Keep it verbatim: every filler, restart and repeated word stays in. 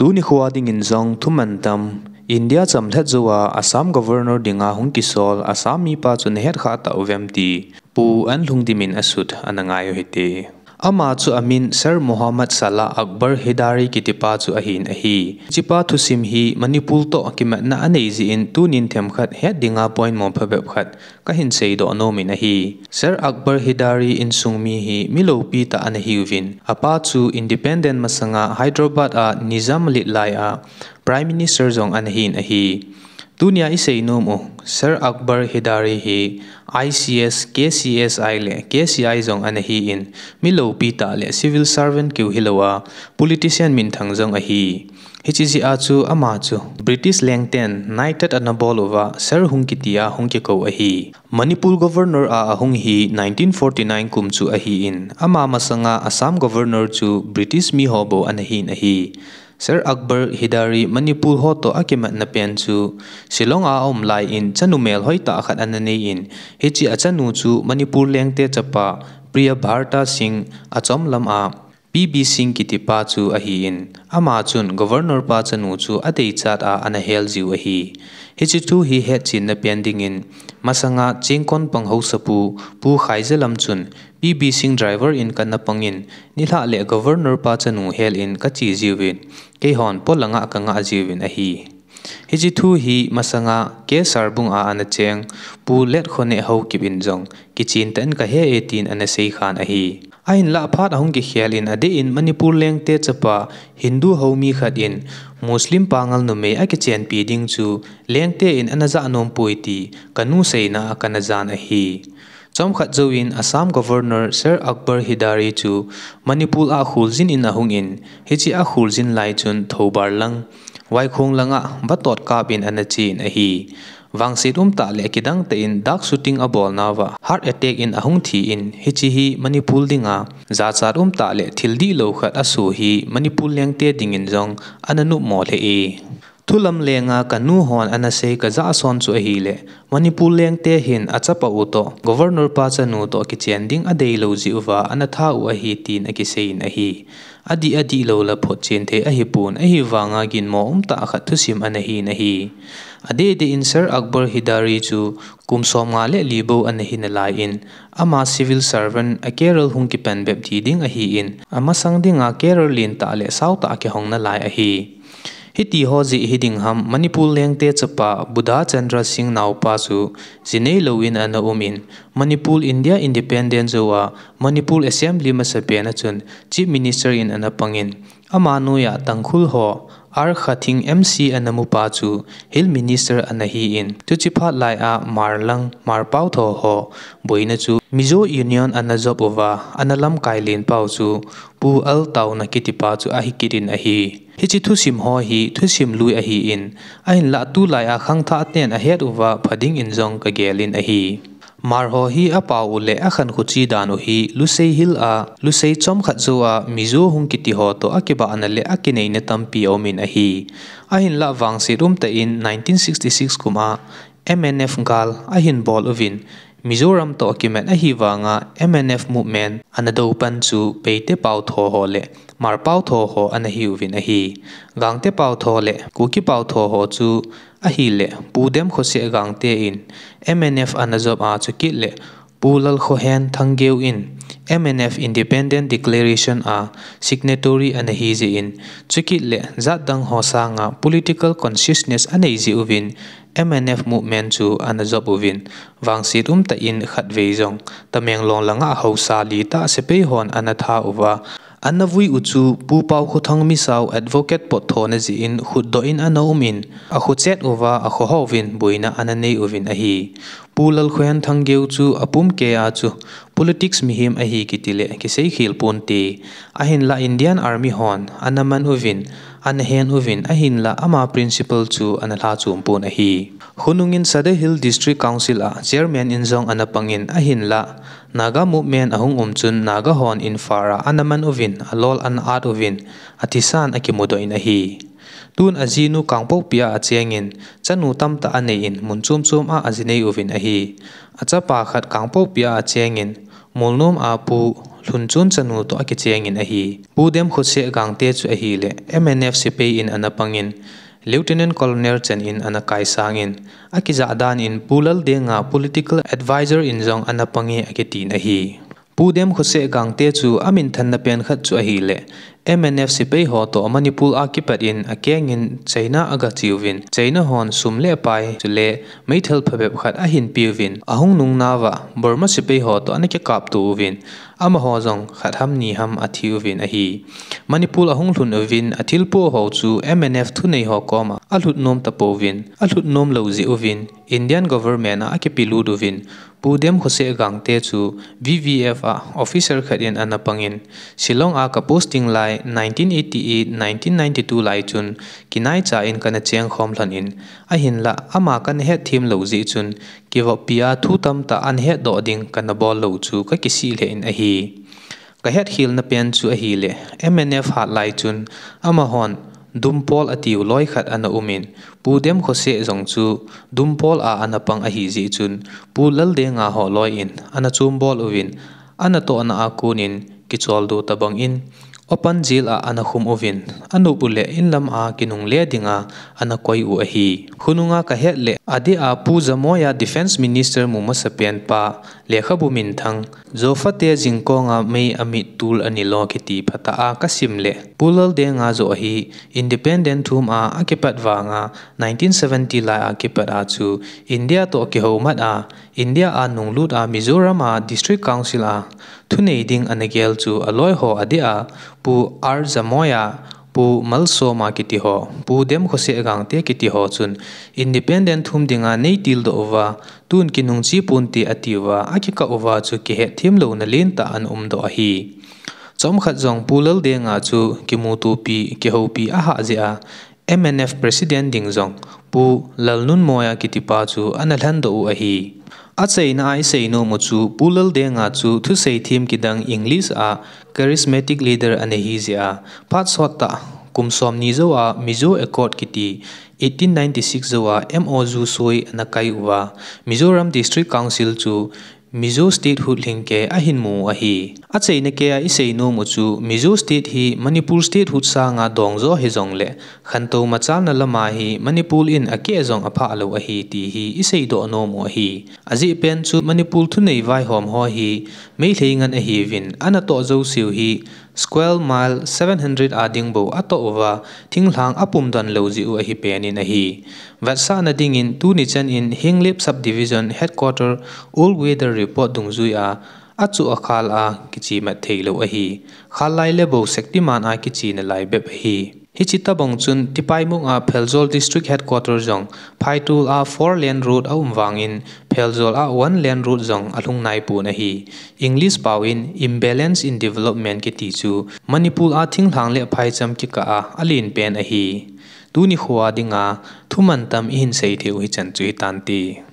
Tuni khoa dingin jong thuman tam, India chamlhat jouva Assam Governor dinga hung kisol Assam mipa chu nahet khah tah uvem ti Pu Anlhungdim in asut ana ngai u hite. Ama chu amin Sir Muhammad Salah Akbar Hidari kitipa chu ahin ahi. Hichepa thusim hi Manipur toh kimatna anei jeh in tunin themkhat het dinga poimo phabep khat kahin seidoh nomin ahi. Sir Akbar Hidari insung mi hi mi loupi tah ana hiuvin, apa chu independent masanga Hyderabad a Nizam lit lai a Prime Minister jong ana hin ahi. Tunia isei nom u, Sir Akbar Hidari hi I C S, K C S I le K C I jong ana hin, mi loupi tah le civil servant keu hilouva, politician minthang jong ahi. Hiche jeh a chu ama chu British lengten knighted ana bol uva, Sir hung kitia hung kikou ahi. Manipur Governor a ahung hi nineteen forty-nine kum chu ahin, ama masanga Assam Governor chu British miho bou ana hin ahi. Sir Akbar Hidari Manipur ho toh akimatna pen chu Shillong a aum laiyin chanu melhoi tah khat ana neiyin, hiche achanu chu Manipur lengte chapa Priyabharata Singh achomlam a P B Singh kitipa chu ahin, ama chun Governor pa chanu chu adeichat a ana hel jiu ahi. Hiche thu hi hetchenna pen dingin, masanga Chingkon pang haosapu Pu Khaijalam chun P B Singh driver in kana pangin, nilhah le Governor pa chanu helin kache jiuvin, keihon polanga kanga jiuvin ahi. Hiche thu hi masanga K Sarbung a ana cheng Pu Letkhonek Haokip in jong kichen tah in kahe e tin ana seikhan ahi. Ahinlah phat ahung kikhel in adeh in Manipur lengte chapa Hindu ho mi khat in Muslim pangal numei akichenpi ding chu lengte in ana jah nompoi ti kanu seina a kana jan ahi. Chomkhat jouvin Assam Governor Sir Akbar Hidari chu Manipur a kholjin in ahungin, hiche akholjin lai chun Thoubal lang, Vaikhong langa vatot kap in ana chen ahi. Vangset umtah le kidangtah in dark shooting abolnauva heart attack in ahung thi in, hiche hi Manipur dinga jachat umtah le thil dihlou khat asoh hi Manipur lengte dingin jong ana nopmo lheh e. Thulam lenga kanu hon ana sei kajah son chu ahile, Manipur lengte hin achapa u toh, Governor pa chanu toh kichen ding adeilou jeh uva ana tha u ahi tin akiseiyin ahi. Adih adihlou la photchen thei ahipon, ahivanga ginmo umtah khat thusim ana hin ahi. Adehdeh in Sir Akbar Hidari chu kum somnga le li bou ana hi nalaiyin, ama civil servant a career hung kipan bep ti ding ahin, amasang dinga career lentah le saotah akihong nalai ahi. Hitiho jeh hiding ham, Manipur lengte chapa Buddha Chandra Singh naopa chu jinei louvin ana umin, Manipur India independent jouva Manipur Assembly masapen a chun Chief Minister in ana pangin, ama noiya Tangkhul ho R Khathing M C ana mupa chu Hill Minister ana hin, chuche phat laiya Hmar lang, Hmar paotho ho boina chu Mizo Union ana jop uva, ana lamkai lenpau chu Pu L Tauna kitipa chu ahi kit in ahi. Hiche thusim ho hi thusim lui ahin, ahinlah tulaiya khangthah ten ahet uva pha dingin jong kagelin ahi. Hmar ho hi apao u le akhankho che dan u hi Lusei Hill a, Lusei chomkhat jouva Mizo hung kiti ho toh akibahna le akineina tampi aumin ahi. Ahinlah vangset umtah in nineteen sixty-six kum a M N F gal ahin bol uvin, Mizoram toh akimat ahivanga M N F movement ana doupan chu Paite paotho ho le Hmar paotho ho ana hiuvin ahi. Gangte paotho le Kuki paotho ho chu ahile, Pu Demkhoseh Gangte in M N F ana jop a, chukit le Pu Lalkhohen Thanggeo in M N F Independent Declaration a signatory ana hi jeh in, chukit le jatdang ho sanga political consciousness anei jeh uvin M N F movement chu ana jop uvin, vangset umtah in khatvei jong Tamenglong langa haosa litah sepai hon ana tha uva, ana vui u chu Pu Paokhothang Misao advocate potthona jeh in khutdoh in ana umin, akho chet uva akho hovin boina ana nei uvin ahi. Pu Lalkhohen Thanggeo chu apum keiya chu politics mihem ahi kiti le kiseikhel ponte. Ahinlah Indian Army hon ana man uvin, ana hen uvin, ahinlah ama principle chu ana lhachom pon ahi. Khonungin Sadar Hill District Council a chairman in jong ana pangin, ahinlah Naga movement ahung um chun Naga hon Imphal a ana man uvin, alol ana at uvin, athisan akimudoh in ahi. Tun ajinu Kangpokpi a achengin, chanu tamtah aneiyin, mun chom chom a ajinei uvin ahi. Achapa khat Kangpokpi a achengin, Molnom a Pu lhun chun chanu toh akichengin ahi. Pu Demkhoseh Gangte chu ahileh M N F sepai in ana pangin, Lieutenant Colonel chan in ana kaisangin, akijah dan in Pu Laldenga political advisor in jong ana pange akitin ahi. Pu Demkhoseh Gangte chu aminthanna pen khat chu ahileh, M N F sepai ho toh Manipur a kipat in akengin China agacheuvin, China hon sum le pai chule meithal phabep khat ahin peuvin, ahung nungnauva Burma sepai ho toh ana kikaptouvin, amaho jong khat ham ni ham athiuvin ahi. Manipur ahung lhun uvin, athilpoh ho chu M N F thunei ho koma alhut nom tapouvin, alhut nom lou jeh uvin, Indian government a akipelut uvin, Pu Demkhoseh Gangte chu V V F a officer khat in ana pangin, Shillong a kaposting lai nineteen eighty-eight, nineteen ninety-two lai chun kinaicha in kana chengkhom lhon in, ahinlah ama kana hetthem lou jeh chun, kivoppi a thu tamtah ana hetdoh ding kana bol lou chu kakisih lheh in ahi. Kahetkhelna pen chu ahileh, M N F hatlai chun amahon Dumpol atiu loi khat ana umin, Pu Demkhoseh jong chu Dumpol a ana pang ahijeh chun, Pu Laldenga ho loi in ana chombol uvin, anatohna a konin kicholdo tobang in, open jail a ana khum uvin, anop uleh inlam a kinungle dinga ana koi u ahi. Khonunga kahet leh, adeh a Pu Jamoia Defence Minister mu masapen pa, lekhabu minthang, Jophate jingkonga mei amit tul anilo kiti phatah a kasim leh, Pu Laldenga joh hi independent thum a akipat vanga nineteen seventy lai a kipat a chu India toh kihoumat a, India a nunglut a Mizoram a District Council a thunei ding ana gel chu aloi ho adeh a Pu R Jamoia, Pu Malsoma kiti ho, Pu Demkhoseh Gangte kiti ho chun independent thum dinga neitildoh uva, tun kinungche ponte atiuva, akikah uva chu kihetthem louna lentah ana umdoh ahi. Chomkhat jong Pu Laldenga chu kimutopi, kihoupi ahah jeh a, M N F President ding jong Pu Lalnunmoia kitipa chu ana lhandoh u ahi. Achaina a iseinom u chu Pu Laldenga chu thusei them kidang English a charismatic leader ana hijeh a, phat sottah kum somni jou a Mizo Accord kiti, eighteen ninety-six jou a M O U soi ana kai uva, Mizoram District Council chu Mizo statehood lhingkei ahin mu u ahi. Achaina kei a iseinom u chu Mizo state hi Manipur statehood sanga dongjo hijongleh, khantou machalna lama hi Manipur in akeh jong aphah lou ahi ti hi iseidoh nom u ahi. Ajeh pen chu Manipur thunei vaihom ho hi Meitei ngen ahiuvin, anatoh jouseu hi square mile seven hundred a ding bou atoh uva, thinglhang apumdon lou jeh u ahipen in ahi. Vetsahna dingin tuni chan in Henglep Subdivision Headquarter All Weather Report dungjui a, achuh akhal a kichemat theilou ahi. Khal lai le bou Shaktiman a kichena lai bep ahi. Hiche tobang chun Tipaimukh a Pherzawl District Headquarter jong phaitol a four lane road aum vangin Pherzawl a one lane road jong alhung naipon ahi. English pao in imbalance in development kiti chu Manipur a thinglhang le phaicham kikah a alenpen ahi. Tuni khoa dinga thumantam ihin seithei u hichan chu hitante.